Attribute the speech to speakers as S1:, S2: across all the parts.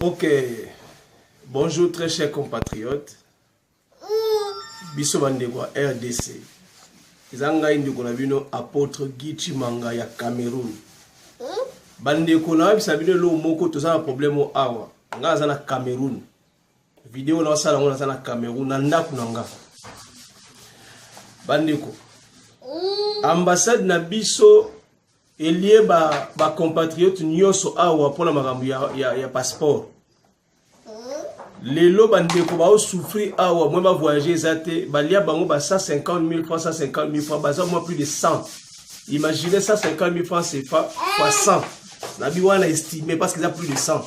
S1: Ok, bonjour très chers compatriotes. Biso bandeko ya RDC. Eza ngai ndeko na bino apôtre Guy Tshimanga ya Cameroun. Bandeko na yebisa bino eloko moko, toza na problème awa. Ngai aza na Cameroun. Video na osala yango naza na Cameroun na ndako na nga. Bandeko, ambassade na biso elie ba ba compatriotes nyonso awa mpona makambo ya passeport. Lelo bandeko baosouffrir awa, mwe bavoyage eza te, balia bango ba 150 000 francs, 150 000 francs, baza mwa plus de 100. Imaginez 150 000 francs CFA fois 100 na bi wana estime, parce que eza plus de 100.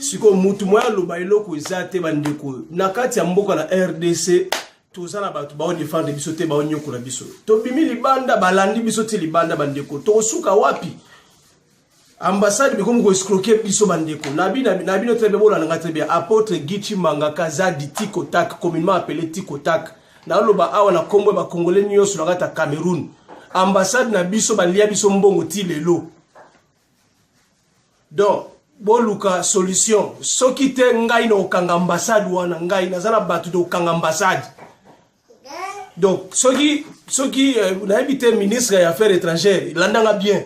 S1: Sikoyo mutu moya aloba eloko eza te. Bandeko, na kati ya mboka na RDC, toza na bato baodefendre biso te, baonyokola biso. Tobimi libanda, balandi biso te libanda. Bandeko, tokosuka wapi? Ambassade bekomi koescroquer biso. Bandeko na bino, très bien, bolanda nga très bien. Apôtre Guy Tshimanga Kazadi Tikotak, communément appelé Tikotak, naloba awa na nkombo ya bakongole nyonso na kati ya Cameroun. Ambassade na biso balia biso mbongo ti lelo. Donc boluka solution. Soki te, ngai na kokanga ambassade wana. Ngai naza na bato de kokanga ambassade. Donc soki nayebi te, ministre ya Affaires étrangères, landanga bien,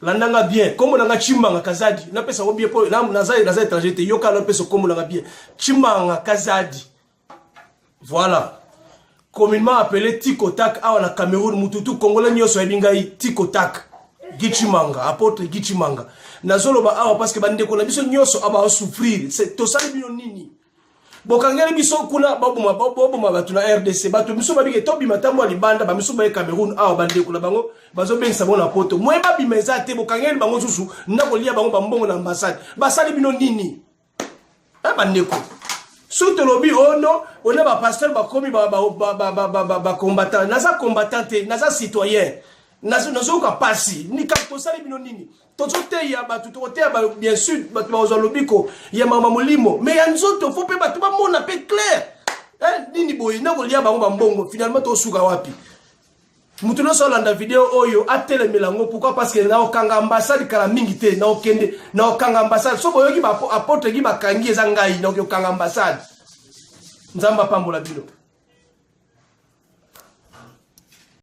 S1: landanga bien. Kombo nanga Tshimanga Kazadi, napesa ngo bien mpo naza étranger te. Yoka, napesa kombo nanga bien, Tshimanga Kazadi, voilà, communément appelé Tikotak. Awa na Cameroun, mututu congolais nyonso ayebi ngai Tikotak Guy Tshimanga, apôtre Guy Tshimanga. Nazoloba awa parce que bandeko na biso nyonso awa baosouffrir. Tosali bino nini? Bokangeli biso kuna, baboma, boboma bato na RDC. Bato biso babike tobima ntambo ya libanda, bamiso baye Cameroun awa, bandeko na bango bazobengisa bango na poto, moye babima eza te. Bokangeli bango susu ndako, lia bango bambongo na ambassade. Basali bino nini? E bandeko, soki tolobi ono ona bapasteur bakomi bacombattant, naza combattant te, naza citoyen, nazoyoka pasi. Tosali bino nini? Tozoteya bato, tokoteya bien sûr, bato bakozwa lobiko ya mama molimo, mais ya nzoto faut mpe bato bamona mpe clair. Nini boye na kolia bango bambongo? Finalement tosuka wapi? Moto nyonso alanda video oyo, atelemela yango. Pourquoi? Parce que naokanga ambassade kala mingi te. Naokende, naokanga ambassade. So boyoki apôtre Guy bakangi, eza ngai naoki okanga ambassade. Nzambe apambola bino.